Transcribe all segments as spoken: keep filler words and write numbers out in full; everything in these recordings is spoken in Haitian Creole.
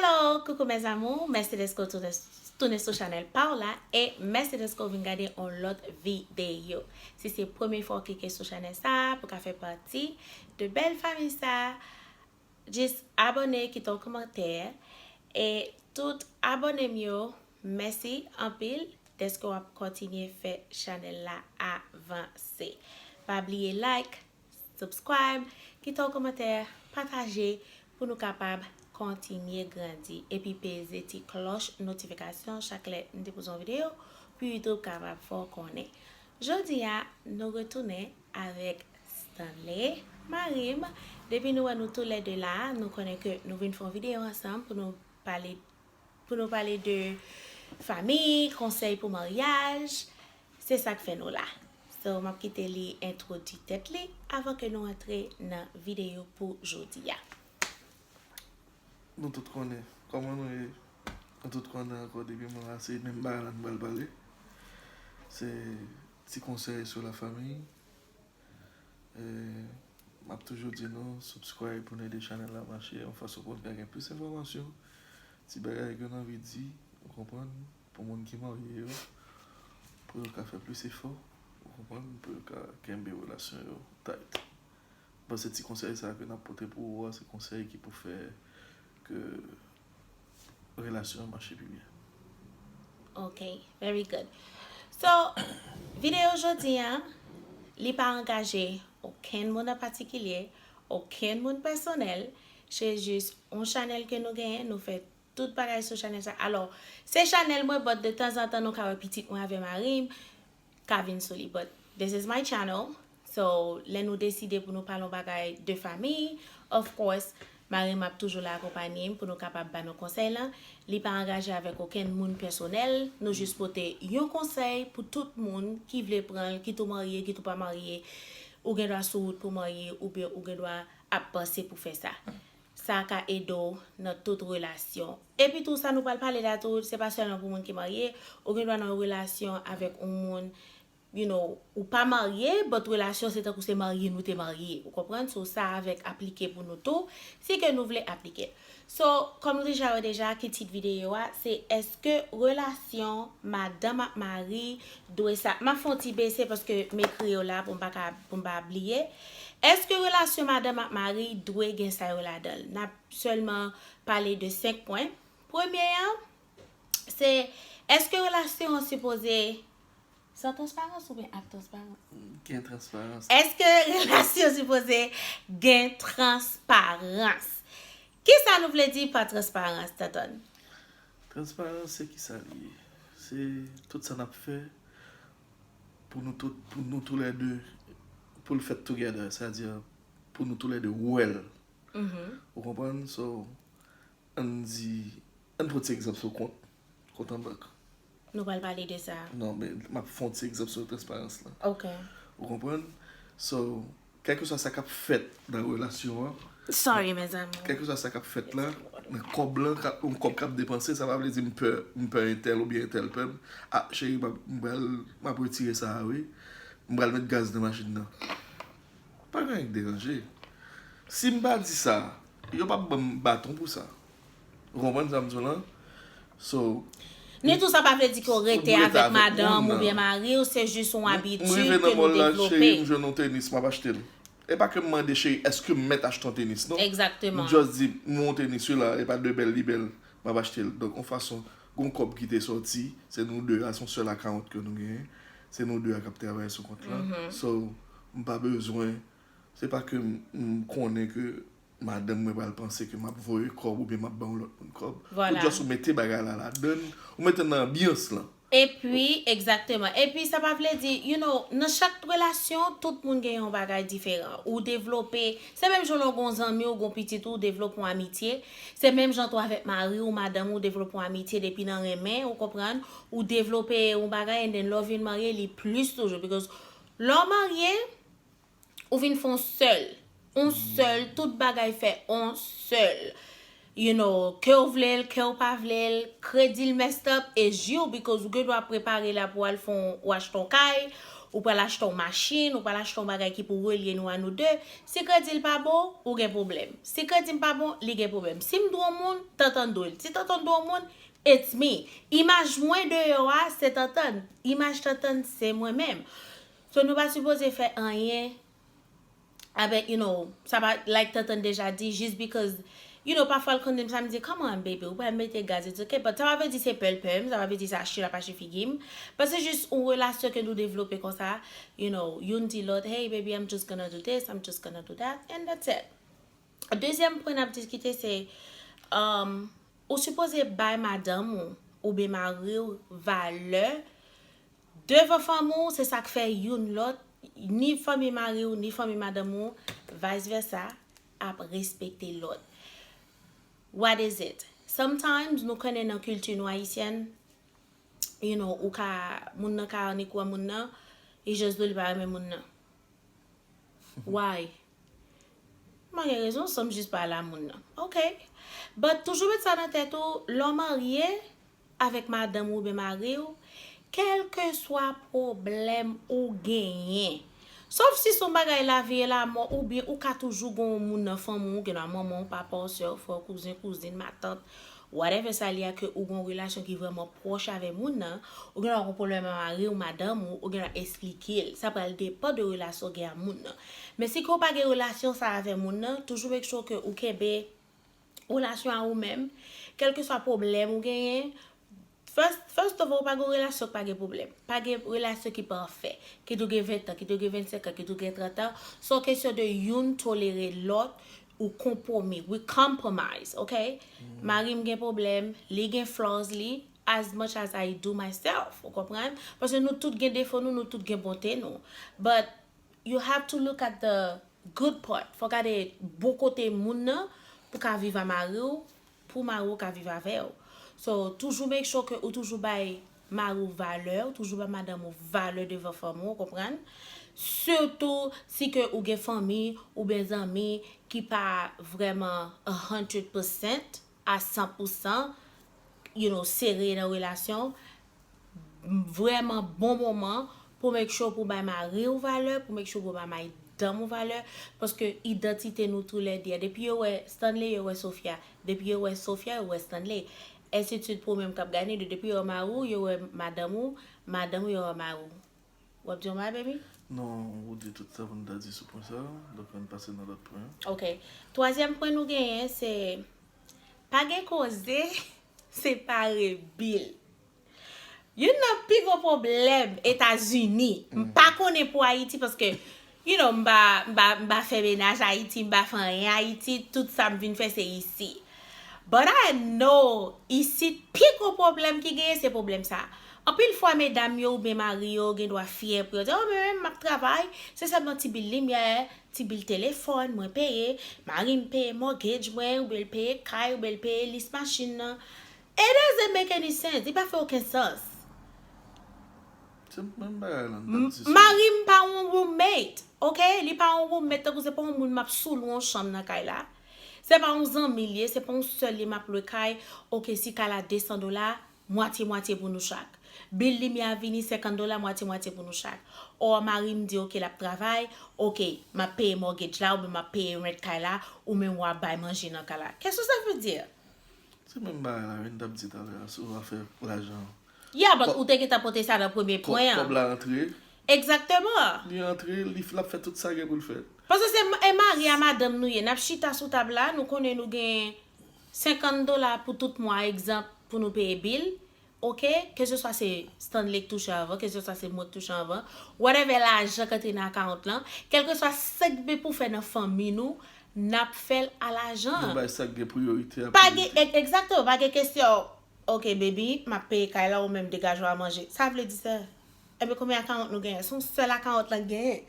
Hello, coucou mes amours, mèsi dèske w tounen, tounen sou chanèl pa w la e mèsi dèske w vin gade yon lòt videyo. Si se premye fwa w klike sou chanèl sa a, pou ka fè pati de bèl fanmi sa a, jis abòne, kite yon kòmantè. E tout abòne m yo, mèsi anpil dèske w ap kontinye fè chanèl la avanse. Pa bliye like, subscribe, kite yon kòmantè, pataje pou nou kapab kontinye grandi. Epi peze ti klòch notifikasyon chak lè m depoze yon videyo pou YouTube kapab fè w konnen. Jodi a, nou retounen avèk Stanley, mari m. Depi nou wè nou toulède la, nou konnen ke nou vin fè yon videyo ansanm pou nou pale, pou nou pale de fanmi, konsèy pou maryaj. Se sa k fè nou la. So, m ap kite li entwodui tèt li avan ke nou antre nan videyo pou jodi a. Nou tout konnen kòman nou ye. Nou tout konnen ankò depi mwen la se menm bagay la nou pral pale. Se ti konsèy sou la famille. E m ap toujou di nou subscribe pou n ede chanèl la mache yon fason pou n ka gen plis enfòmasyon. Ti bagay ke n anvi di, ou konprann, pou moun ki marye yo, pou yo ka fè plis efò, ou konprann, pou yo ka kenbe relasyon yo tight. Bon, se ti konsèy sa ke n ap pote pou ou a, se konsèy ki pou fè ke relasyon an mache pi byen. Ok, very good. So, videyo jodi a, li pa angaje okenn moun an patikilye, okenn moun pèsonèl, se jis yon chanèl ke nou genyen, nou fè tout bagay sou chanèl sa. Alò, se chanèl mwen, but de tanzantan nou ka wè pitit mwen avè mari m ka vin sou li, but this is my channel. So, lè nou deside pou nou pale yon bagay de fanmi, of course, mari m ap toujou la akonpanye m pou nou kapab ba nou konsèy lan. Li pa angaje avèk okenn moun pèsonèl, nou jis pote yon konsèy pou tout moun ki vle pran l, kit ou marye, kit ou pa marye, ou gen dwa sou wout pou marye, oubyen ou gen dwa ap panse pou fè sa. Sa ka ede w nan tout relasyon. Epi tou, sa nou pral pale la tou, se pa sèlman pou moun ki marye, ou gen dwa nan yon relasyon avèk yon moun, you know, ou pa marye, but relasyon se tankou se marye nou te marye. Ou konprann? So, sa avèk aplike pou nou tou, si ke nou vle aplike l. So, kòm nou deja wè deja, ki tit videyo a, se èske relasyon madanm ak mari dwe sa. M ap fè yon ti bese paske m ekri yo la pou m pa ka, pou m pa bliye. Èske relasyon madanm ak mari dwe gen sa yo ladan l? N ap sèlman pale de senk pwen. Premye an, se èske relasyon an sipoze san transparans oubyen ak transparans? Gen transparans. Èske relasyon sipoze gen transparans? Kisa nou vle di pa transparans, Tanton? Transparans se kisa li ye? Se tout sa n ap fè pou nou tout, pou nou toulède, pou l fèt together, sètadi pou nou toulède wè l. Ou konprann? So, ann di, ann pran ti egzanp sou kont, kont an bank. Nou pral pale de sa. Non, men m ap fè yon ti egzanp sou transparans lan. Ok. Ou konprann? So, kèlkeswa sa k ap fèt nan relasyon an, Sorry, mes amours. Kèlkeswa sa k ap fèt la, nan kòb lan, ka- yon kòb k ap depanse, sa pa vle di m pè, m pè entèl oubyen entèl pè m. Ah, cheri, m ap, m pral, m ap retire sa a, wi. M pral met gaz nan machin nan. Pa gen anyen k deranje. Si m pa di sa, yo p ap ban m baton pou sa. Ou konprann sa m di w lan? So, Ni tou sa pa vle di ke w rete avèk madanm oubyen mari w, se jis yon abitid ke nou devlope. M rive nan mòl la, cheri, m jwenn yon tenis, m ap achte l. E pa ke m mande, cheri, èske m mèt achte yon tenis, non. Egzakteman. M just di, m wè yon tenis wi la, e pa de bèl li bèl, m ap achte l. Donk, yon fason, gon kòb ki te sòti, se nou de a, se yon sèl akawont ke nou genyen. Se nou de a k ap travay sou kont lan. So, m pa bezwen, se pa ke m, m konnen ke madanm mwen pral panse ke m ap voye kòb oubyen m ap ban yon lòt moun kòb. Ou just ou mete bagay la ladann, ou mete nan anbyans lan. Epi, egzakteman. Epi, sa pa vle di, you know, nan chak relasyon, tout moun gen yon bagay diferan. Ou devlope, se menm jan lè w gon zanmi w, gon pitit ou, ou devlope yon amitye. Se menm jan tou avèk mari w, madanm ou, ou devlope yon amitye depi nan renmen, ou konprann? Ou devlope yon bagay, and then lè w vin marye, li plis toujou. Because lè w marye, ou vin fè yon sèl. Yon sèl, tout bagay fè yon sèl. You know, ke w vle l, ke w pa vle l, kredi l messed up, e jwi w, because ou gen dwa prepare la pou al fè yon, ou achte yon kay, ou pral achte yon machin, ou pral achte yon bagay ki pou relye nou a nou de. Si kredi l pa bon, ou gen pwoblèm. Si kredi m pa bon, li gen pwoblèm. Si m dwe yon moun, tantann dwe l. Si tantann dwe yon moun, it's me. Imaj mwen deyò a, se tantann. Imaj tantann, se mwen menm. So, nou pa sipoze fè anyen avèk, you know, sa pa like tantann deja di, just because, you know, pafwa l konn di m sa, m di, "Come on, baby, ou pral mete gaz, it's okay." But sa pa vle di se pè l pè m, sa pa vle di se achte l ap achte figi m. But se jis yon relasyon ke nou devlope konsa, you know, youn di lòt, "Hey, baby, I'm just gonna do this, I'm just gonna do that, and that's it." Dezyèm pwen n ap diskite se, um, ou sipoze bay madanm ou oubyen mari w valè devan fanmi w, se sa k fè youn lòt, ni fanmi mari w, ni fanmi madanm ou, vice versa, ap respekte lòt. What is it? Sometimes, nou konnen nan kilti nou ayisyèn, you know, ou ka, moun nan ka annik wè moun nan, e just do li pa renmen moun nan. Why? M pa gen rezon, san m jis pa la moun nan. Ok. But toujou met sa nan tèt ou, lè w marye avèk madanm ou oubyen mari w, kèlkeswa pwoblèm ou genyen, sof si se yon bagay lavi e lamò, oubyen ou ka toujou gen yon moun nan fanmi w, gen nan manman w, papa w, sè w, frè w, kouzen, kouzin, matant, whatever sa li a, ke ou gen yon relasyon ki vrèman pwòch avè moun nan, ou gen dwa gen yon pwoblèm ak mari w, madanm ou, ou gen dwa eksplike l. Sa pral depann de relasyon w gen ak moun nan. Men si ke w pa gen relasyon sa avè moun nan, toujou make sure ke ou kenbe relasyon a ou menm, kèlkeswa pwoblèm ou genyen, first, first of all, pa gen relasyon ki pa gen pwoblèm. Pa gen relasyon ki pafè. Kit ou gen ven an, kit ou gen vennsenk an, kit ou gen trant an, se yon kesyon de youn tolere lòt, ou konpwomi, we compromise, ok? Mari m gen pwoblèm, li gen flaws li, as much as I do myself, ou konprann? Paske nou tout gen defo nou, nou tout gen bonte nou. But you have to look at the good part. Fò gade bon kote moun nan pou ka viv a mari w, pou mari w ka viv avè w. So, toujou make sure ke ou toujou bay mari w valè, ou toujou bay madanm ou valè devan fanmi w, ou konprann? Sitou si ke ou gen fanmi oubyen zanmi ki pa vrèman a hundred percent, a san pou san, you know, sere nan relasyon, vrèman bon moman pou make sure pou bay mari w valè, pou make sure pou bay madanm ou valè, paske idantite nou toulède. Depi yo wè Stanley, yo wè Sofia. Depi yo wè Sofia, yo wè Stanley. Ensidswit pou ou menm k ap gade, depi yo wè mari w, yo wè madanm ou, madanm ou, yo wè mari w. W ap di yon bagay, baby? Non, ou di tout sa pou n ta di sou pwen sa, donk ann pase nan lòt pwen an. Ok. Twazyèm pwen nou genyen, se pa gen koze, separe bil. Youn nan pi gwo pwoblèm Etazini, m pa konnen pou Ayiti, paske, you know, m pa, m pa, m pa fè mennaj Ayiti, m pa fè anyen Ayiti, tout sa m vin fè se isi. But I know, isit, pi gwo pwoblèm ki genyen, se pwoblèm sa. Anpil fwa, medam yo oubyen mari yo gen dwa fyè pou yo di, "Oh, men, men, m ap travay, se sèlman ti bil limyè, ti bil telefòn, mwen peye, mari m peye mortgage mwen, oubyen l peye kay, oubyen l peye lis machin nan." It doesn't make any sense. Li pa fè okenn sans. Se menm bagay la n t ap di sou. Mari m pa yon roommate, ok? Li pa yon roommate, tankou se pa yon moun m ap sou lwe yon chanm nan kay la. Se pa yon zanmi l ye, se pa yon sè l ye m ap lwe kay. Ok, si kay la de san dola, mwatye mwatye pou nou chak. Bil limyè a vini, senkant dola, mwatye mwatye pou nou chak. Or, mari m di, ok, l ap travay, ok, m ap peye mortgage la, oubyen m ap peye rent kay la, ou menm w ap bay manje nan kay la. Qu'est-ce que ça veut dire? Se menm bagay la wi n t ap di talè a sou afè lajan an. Yeah, but ou te gentan pote sa nan premye pwen an. Kòb la rantre. Egzakteman. Li rantre, li f- l ap fè tout sa gen pou l fè. Paske se m- e mari a madanm nou ye. N ap chita sou tab la, nou konnen nou gen senkant dola pou tout mwa, egzanp, pou nou peye bil. Ok? Keseswa se Stanley k touche anvan, keseswa se mwen k touche anvan. Whatever lajan k antre nan account lan, kèlkeswa sa k gen pou fè nan fanmi nou, n ap fè l a lajan. Nou bay sa k gen priyorite a Pa gen, priyorite. Egzakteman, pa gen kesyon. Ok, baby, m ap peye kay la, ou menm degaje w a manje. Sa vle di sa. Ebyen, konbyen account nou genyen? Se yon sèl account lan k genyen.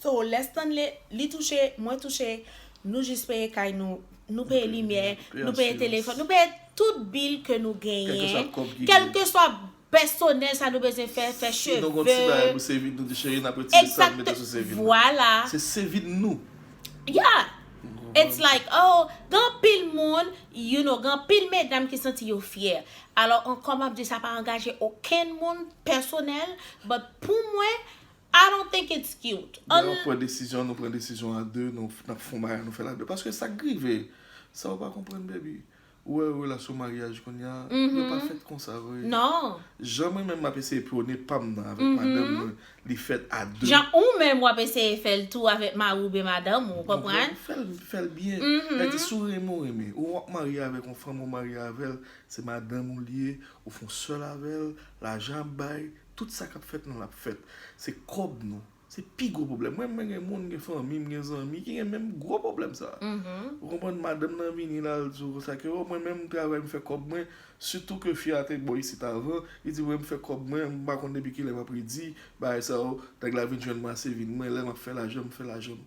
So, lè Stanley, li touche, mwen touche, nou jis peye kay nou, nou peye limyè, nou peye telefòn, nou peye tout bil ke nou genyen. Kèlkeswa pèsonèl sa nou bezwen fè, fè cheve. Si nou gon ti bagay pou save nou di cheri, n ap retire sa, n mete sou save nou. Vwala. Se save nou. Yeah. It's like, oh, gen anpil moun, you know, gen anpil medam ki santi yo fyè. Alò, ankò m ap di sa pa angaje okenn moun pèsonèl, but pou mwen, I don't think it's cute. Lè nou pran desizyon, nou pran desizyon a de, nou n ap fè yon bagay, nou fè l a de. Paske sa k rive, sa ou pa konprann, baby. Ou wè relasyon maryaj kounye a, yo pa fèt konsa vre. Non. Jan mwen menm m ap eseye pwone pa m nan avèk madanm mwen, li fèt a de. Jan ou menm w ap eseye fè l tou avèk mari oubyen madanm ou, ou konprann? Fè l, fè l byen. Sa di si w renmen, ou renmen. Ou w ap marye avèk yon fanm, ou marye avè l, se madanm ou li ye, ou fè yon sèl avè l, lajan ap bay, tout sa k ap fèt nan l ap fèt. Se kòb nou. Se pi gwo pwoblèm. Mwen, mwen gen moun, gen fanmi m, gen zanmi ki gen menm gwo pwoblèm sa. Ou konprann, madanm nan vini la, l di w konsa ke, o, mwen menm m travay, m fè kòb mwen, sitou ke fi a te bò isit avan, li di, wi, m fè kòb mwen, m pa konn depi kilè m ap redi, bagay sa yo, nèg la vin jwenn mwen ase vin mwen, lè m ap fè lajan, m fè lajan m.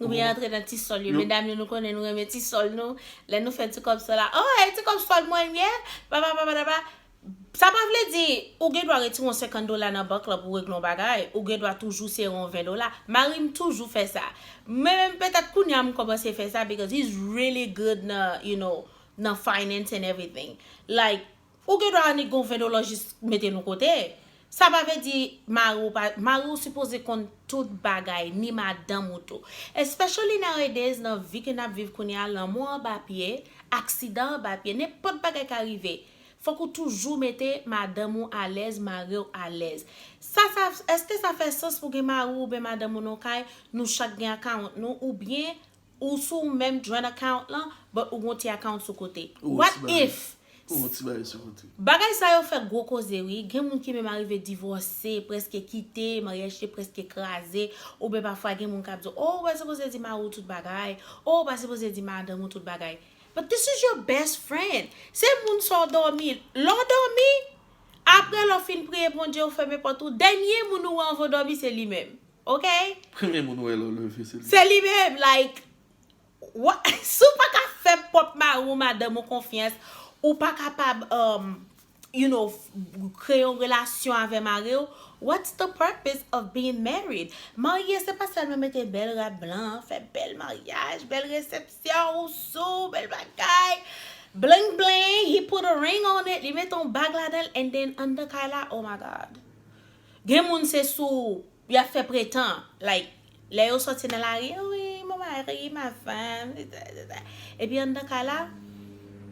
Oubyen antre nan ti sòl yo. Medam yo, nou konnen nou renmen ti sòl nou. Lè nou fè ti kòb sòl la, o, e ti kòb sòl mwen m ye, papa, papa, papa. Sa pa vle di ou gen dwa retire yon senkant dola nan bank lan pou w regle yon bagay, ou gen dwa toujou sere yon ven dola. Mari m toujou fè sa. Mwen menm petèt kounye a m kòmanse fè sa because he's really good nan, you know, nan finance and everything. Like, ou gen dwa annik gen yon ven dola jis mete nou kote. Sa pa vle di mari w pa, mari w sipoze konn tout bagay, ni madanm ou tou. Especially nowadays, nan vi ke n ap viv kounye a, lanmò anba pye, aksidan anba pye, nenpòt bagay ka rive. Fòk ou toujou mete madanm ou alèz, mari w alèz. Sa, sa, èske sa fè sans pou gen mari w oubyen madanm ou nan kay, nou chak gen account nou, oubyen ou sou menm joint account lan, but ou gon ti account sou kote? What if? Ou gon ti bagay sou kote. Bagay sa yo fè gwo koze wi. Gen moun ki menm arive divòse, prèske kite, maryaj te prèske kraze, oubyen pafwa gen moun k ap di, o, ou pa sipoze di mari w tout bagay, o, ou pa sipoze di madanm ou tout bagay. But this is your best friend. Se moun sa w dòmi. Lè w dòmi, apre lè w fin priye Bondye, ou fèmen pòt ou, dènye moun ou wè anvan w dòmi se li menm. Ok? Premye moun ou wè lè w leve se li. Se li menm, like, what? Si w pa ka fè pwòp mari w, madanm ou konfyans, ou pa kapab, um, you know, kreye yon relasyon avè mari w, what's the purpose of being married? Marye se pa sèlman mete bèl rad blan, fè bèl maryaj, bèl resepsyon, ou sou, bèl bagay, bling bling, he put a ring on it, li mete yon bag ladan l, and then anndan kay la, oh my God. Gen moun se sou, y ap fè pretan, like, lè yo sòti nan lari, wi, mon mari, ma femme, epi anndan kay la,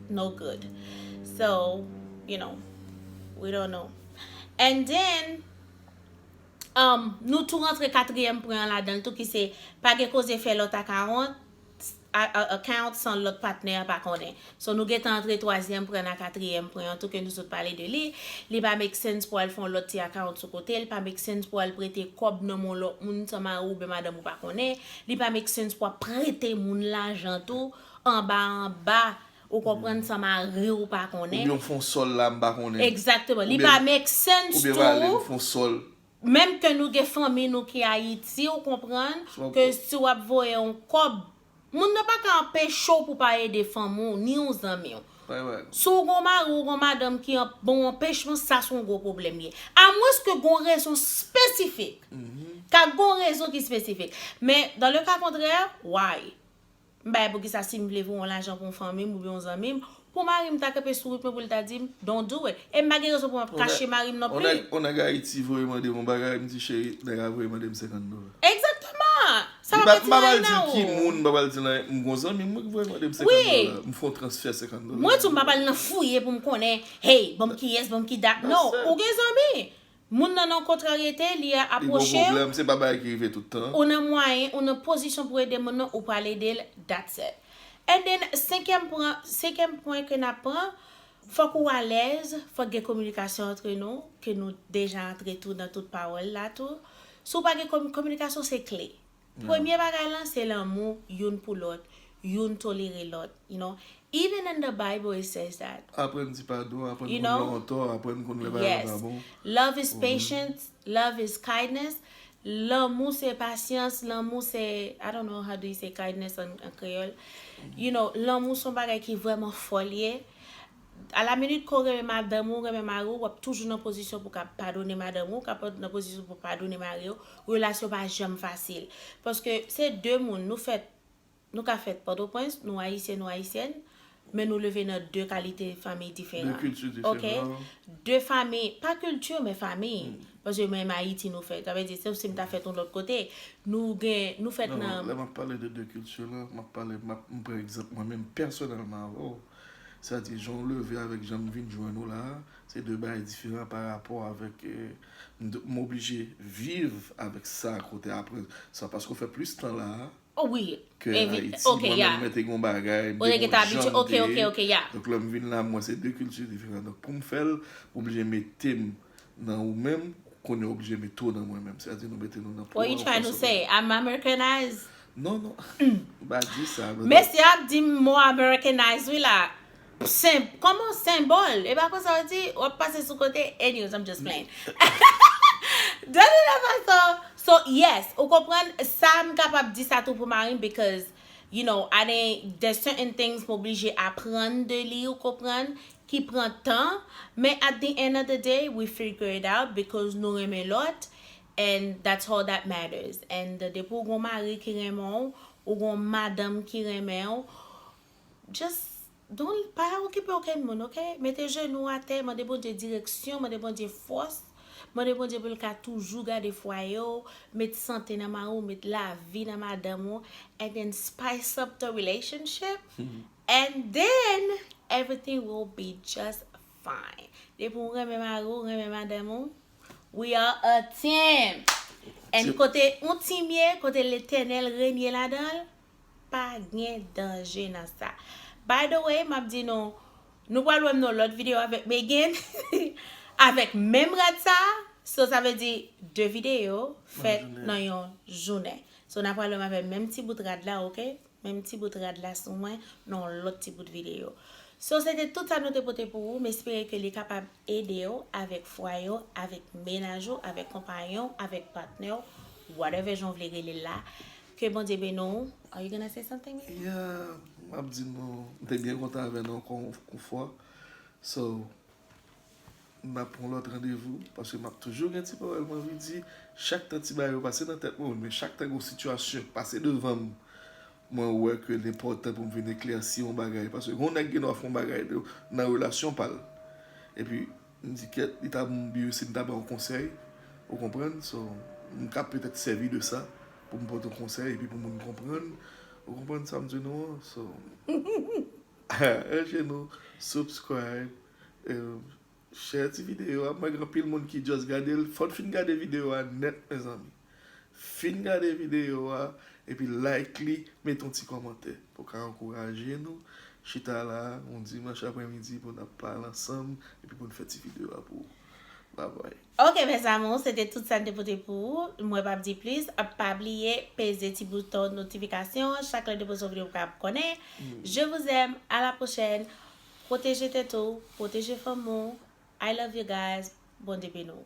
no good. So, you know, we don't know. And then, um, nou tou rantre katriyèm pwen an ladan l tou ki se pa gen koze fè lòt account, account san lòt patnè a pa konnen. So nou gentan antre twazyèm pwen a katriyèm pwen an tou ke nou sot pale de li. Li pa make sense pou al fè yon lòt ti account sou kote, li pa make sense pou al prete kòb nan men yon lòt moun san mari w oubyen madanm ou pa konnen, li pa make sense pou ap prete moun lajan tou anba anba, ou konprann, san mari w pa konnen. Oubyen w fè yon sòl la m pa konnen. Egzakteman. Li pa make sense tou. Oubyen w ale m fè yon sòl. Menm ke nou gen fanmi nou ki Ayiti, ou konprann, ke si w ap voye yon kòb, moun nan pa ka anpeche w pou pa ede fanmi w, ni yon zanmi w. Si w gon mari, w gon madanm ki an, bon anpechman, sa se yon gwo pwoblèm ye. Amwenske gon rezon espesifik. Ka gon rezon ki espesifik. Men, dans le cas contraire, why? M pa wè poukisa si m vle voye yon lajan pou yon fanmi m oubyen yon zanmi m, pou mari m ta kanpe sou wout mwen pou l ta di m, don't do it. E m pa gen rezon pou m ap kache mari m non pli. On nèg Ayiti voye mande m yon bagay, m di cheri, nèg la voye mande m senkant dola. Egzakteman! Sa pa fè ti anyen nan ou. M pa pral di ki moun, m pa pral di nan, m gon zanmi m ki voye mande m senkant dola. M fè yon transfè senkant dola. Mwen tou m pa pral nan fouye pou m konnen, hey, ban m kiyès, ban m ki dat. Non, ou gen zanmi. Moun nan nan kontraryete, li a apwoche w. Li gon pwoblèm, se pa bagay ki rive tout tan. Ou nan mwayen, ou nan pozisyon pou ede moun nan, ou pral ede l, that's it. And then, senkyèm pwen, senkyèm pwen ke n ap pran, fòk ou alèz, fòk gen kominikasyon antre nou, ke nou deja antre tou nan tout pawòl la tou. Si w pa gen komi-, kominikasyon se kle. Premye bagay lan se lanmou youn pou lòt, youn tolere lòt, you know. Even in the Bible it says that. Aprann di padon, aprann konn lè w antò, aprann konn lè bagay la pa bon. Love is patience, love is kindness. Lanmou se pasyans, lanmou se, I don't know how do you say kindness an kreyòl. You know, lanmou se yon bagay ki vrèman fò l ye. A la minit ke w renmen madanm ou, renmen mari w, w ap toujou nan pozisyon pou w ka padone madanm ou, w ka nan pozisyon pou w padone mari w. Relasyon pa janm fasil. Paske se de moun, nou fèt, nou ka fèt Pòtoprens, nou ayisyen, nou ayisyèn, men nou leve nan de kalite fanmi diferan. De kilti diferan. Ok? De fanmi, pa kilti, men fanmi. Paske menm Ayiti nou fèt. Sa vle di, se si m ta fèt yon lòt kote, nou gen, nou fèt Non, nan lè m ap pale de de kilti la, m ap pale, m ap m pran egzanp mwen menm pèsonèlman avè w. Sètadi, jan w leve avèk jan m vin jwenn ou la a, se de bagay diferan pa rapò avèk, eh, m d- m oblije viv avèk sa kote apre sa, paske w fè plis tan la a Oh wi. ke Evi- Ayiti. ok, Mwen yeah. menm mwen te gen yon bagay, m Ou te te gen gen yon abitye, jan m ok, te ok, ye. Ok, yeah. Donk lè m vin la, mwen se de kilti diferan. Donk pou m fè l, m oblije mete m nan ou menm, kounye a w oblije mete w nan mwen menm. Sètadi nou mete nou nan po What you trying to say? I'm Americanized? Non, non. M pa di sa. Mesye ap di m mo Americanized wi la. Sen, kòman senbòl? E pa konsa w di, w ap pase sou kote. Anyways, I'm just playing. De toute façon, so yes, ou konprann, sa m kapab di sa tou pou mari m, because, you know, I didn't, there's certain things m oblije aprann de li, ou konprann, ki pran tan, men at the end of the day, we figure it out because nou renmen lòt, and that's all that matters. And depi w gon mari ki renmen w, ou gon madanm ki renmen w, just don't, pa okipe okenn moun, ok? Mete jenou w atè, mande Bondye direksyon, mande Bondye fòs, mande Bondye pou l ka toujou gade fwaye w, met sante nan mari w, met lavi nan madanm ou, and then spice up the relationship, and then everything will be just fine. Depi w renmen mari w, renmen madanm ou, we are a team. And kote yon team ye, kote Letènèl renye ladan l, pa gen danje nan sa. By the way, m ap di nou, nou pral wè m nan lòt videyo avèk Megan, avèk menm rad sa, so sa vle di de videyo fèt nan yon jounen. So n ap pral wè m avèk menm ti bout rad la, ok? Menm ti bout rad la sou mwen, nan yon lòt ti bout videyo. So, se te tout sa nou te pote pou ou. M espere ke li kapab ede w avèk fwaye w, avèk mennaj ou, avèk konpayon w, avèk patnè w, whatever jan w vle rele l la. Ke Bondye beni w. Are you gonna say something, baby? Yeah, m ap di nou, m te byen kontan avè nou ankò yon fwa. So, n ap pran lòt randevou, paske m ap toujou gen ti pawòl m anvi di. Chak tan ti bagay yo pase nan tèt mwen, men chak tan gon sitiyasyon pase devan m, mwen wè ke l enpòtan pou m vin eklèsi yon bagay. Paske yon nèg gen dwa fè yon bagay de, nan relasyon pa l. Epi, m di, kèt, li ta bon, byen, si m ta ba yon konsèy, ou konprann? So, m ka petèt sèvi de sa pou m pote yon konsèy, epi pou moun konprann, ou konprann sa m di nou an? So, enje nou, subscribe, eh, share ti videyo a. Mwen gen anpil moun ki just gade l. Fò n fin gade videyo a nèt, mezanmi. Fin gade videyo a, epi like li, mete yon ti kòmantè pou ka ankouraje nou. Chita la, yon dimanch aprèmidi pou n ap pale ansanm, epi pou n fè ti videyo a pou ou. Bye bye. Ok, mes amours, se te tout sa n te pote pou ou. Mwen p ap di plis. Pa bliye peze ti bouton notifikasyon. Chak lè n te poze yon videyo, ou ka konnen. Je vous aime. À la prochaine. Pwoteje tèt ou, pwoteje fanmi w. I love you guys. Bondye beni w.